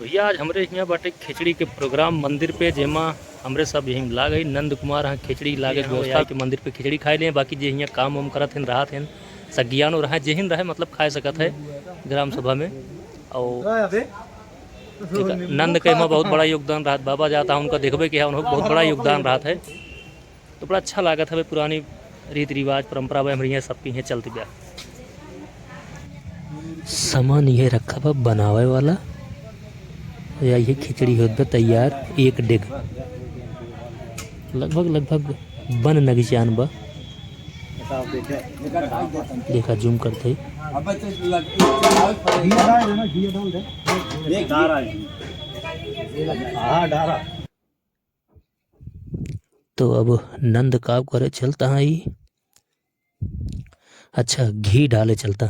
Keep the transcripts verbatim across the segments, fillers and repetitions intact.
भैया, आज हमरे हियाँ बाटे खिचड़ी के program मंदिर पे, जेमा हमरे सब यहीं लाग है। नंद कुमार हाँ खिचड़ी लागे जी हाँ व्यवस्था भैया। के मंदिर पे खिचड़ी खाए लें, बाकी जे हियाँ काम वाम करत हैं, रहत हैं, सज्ञानो रहे, जेहिन रहे, मतलब खाए सकत है ग्राम सभा में। और ठीक है, नंद के एमा बहुत बड़ा योगदान रहत, बाबा जाता है उनका देखबे के है, उनका बहुत बड़ा योगदान रहत है। तो बड़ा अच्छा लागत हवे, पुरानी रीत रिवाज, परंपरा बा, हमरे हियाँ सबके हियाँ चलत बा। सामान ये रखा बा बनावे वाला, या ये खिचड़ी होत बा तैयार, एक डेग लगभग, लगभग बन नगचान बा। देखा, zoom करते ही। तो अब नंद का करे चलता है ई? अच्छा, घी डाले चलता।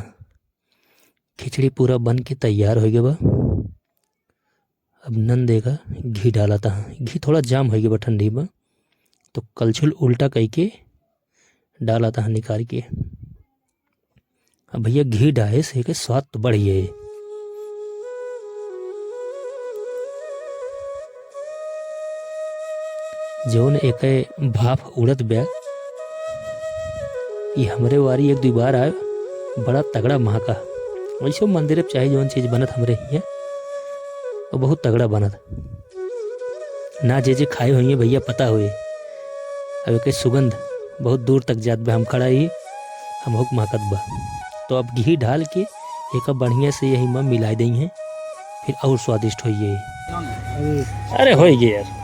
खिचड़ी पूरा बन के तैयार होइ गवा बा। अब नंद एका घी डालता है। घी थोड़ा जाम होइ गवा बा ठंडी में, तो कलछुल उल्टा कइके डालता है निकाल के। अब भैया, घी डाले से एके स्वाद तो बढ़िया है। जौन एके भाप उड़त बा, ई हमरे वारी एक दुइ बार आए, बड़ा तगड़ा महका। वैसे मंदिर पे चाहे जौन चीज बनत हमरे हियाँ, वो बहुत तगड़ा बनत। ना जे जे खाए होइए भैया, पता होए, अब एके सुगंध बहुत दूर तक जात बा। हम खड़ा ही, हमहूँ के महकत बा। तो अब घी डाल के एका बढ़िया से यही में मिला देइहैं, फिर और स्वादिष्ट होइए। अरे होइ गए यार।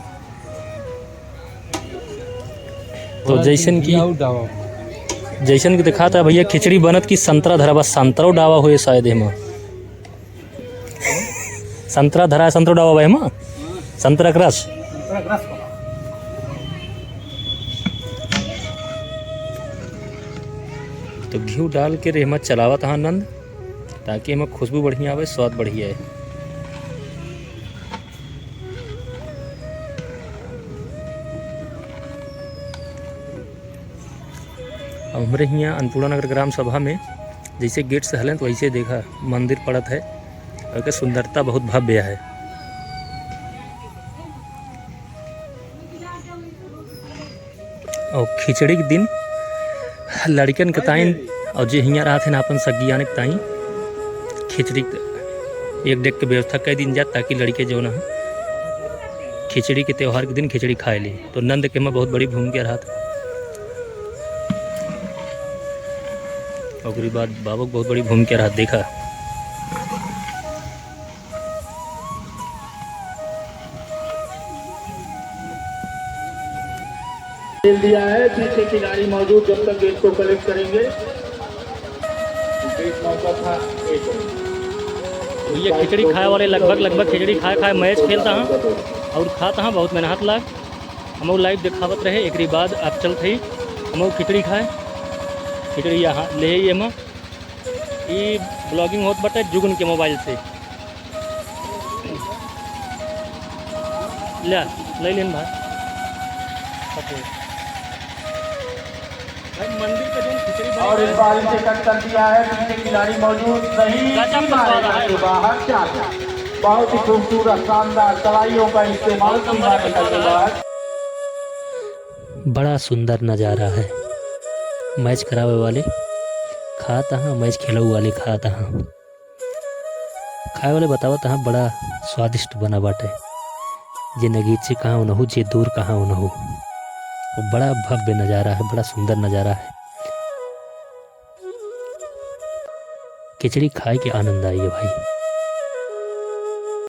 तो जैसन कि, जैसन कि दिखाता भैया, खिचड़ी बनत कि संतरा धरा बा, संतरो डावा होए शायद एमा। संतरा धरा है, संतरो डावा बा एमा, संतरा के रस। तो घी डाल के रेहमा चलावत हाँ नंद, ताकि एमा खुशबू बढ़िया आवे, स्वाद बढ़िया आए। अब हमरे हियाँ अन्नपूर्णा नगर ग्राम सभा में जैसे गेट से हलें तो वैसे देखा मंदिर पड़त है, और एकर सुंदरता बहुत भव्य है। और खिचड़ी के दिन लड़कन के ताईं और जे हियाँ रहत हैं आपन सगियान के ताईं खिचड़ी के एक डेग के व्यवस्था कर दीन जात, ताकि लड़के जौन है खिचड़ी के त्योहार के दिन खिचड़ी खाए ली। तो नंद के में बहुत बड़ी भूमिका रहत। ओकरी बाद बाबा के बहुत बड़ी भूमिका रहत। देखा, खेल दिया है, पीछे खिलाड़ी मौजूद, जब तक गेंद को कलेक्ट करेंगे। एक मौका था, एक रन। भैया, खिचड़ी खाए वाले लगभग, लगभग खिचड़ी खाए, खाए मैच खेलता हाँ और खाता हाँ, बहुत मेहनत लाग। हम लोग लाइव दिखावत रहे, एकरी बाद आप चलत हई हम लोग खिचड़ी खाए। खिचड़ी यहाँ ले आइए हम। ई ब्लॉगिंग होत बाटे जुगन के मोबाइल से। ले, ले लेन भाई। ओके। भाई, मंदिर पे जो खिचड़ी बनी और है, इस बार इसे कट कर दिया है, पीछे खिलाड़ी मौजूद नहीं, गजब का सीमा स्वाद रेखा है। के बाहर चार। बहुत ही खूबसूरत, शानदार चढ़ाइयों का इस्तेमाल, बहुत सीमा नंबर रेखा के बता रहा है। बाहर। बड़ा सुंदर नजारा है। मैच करावे वाले खात हाँ, मैच खेलऊ वाले खात हाँ। खाए वाले बतावत हाँ, बड़ा स्वादिष्ट बना बाटे। जे नगीचे कहाँ उनहु, जे दूर कहाँ उनहु। वो बड़ा भव्य नजारा है, बड़ा सुंदर नजारा है। खिचड़ी खाए के आनंद आई है भाई।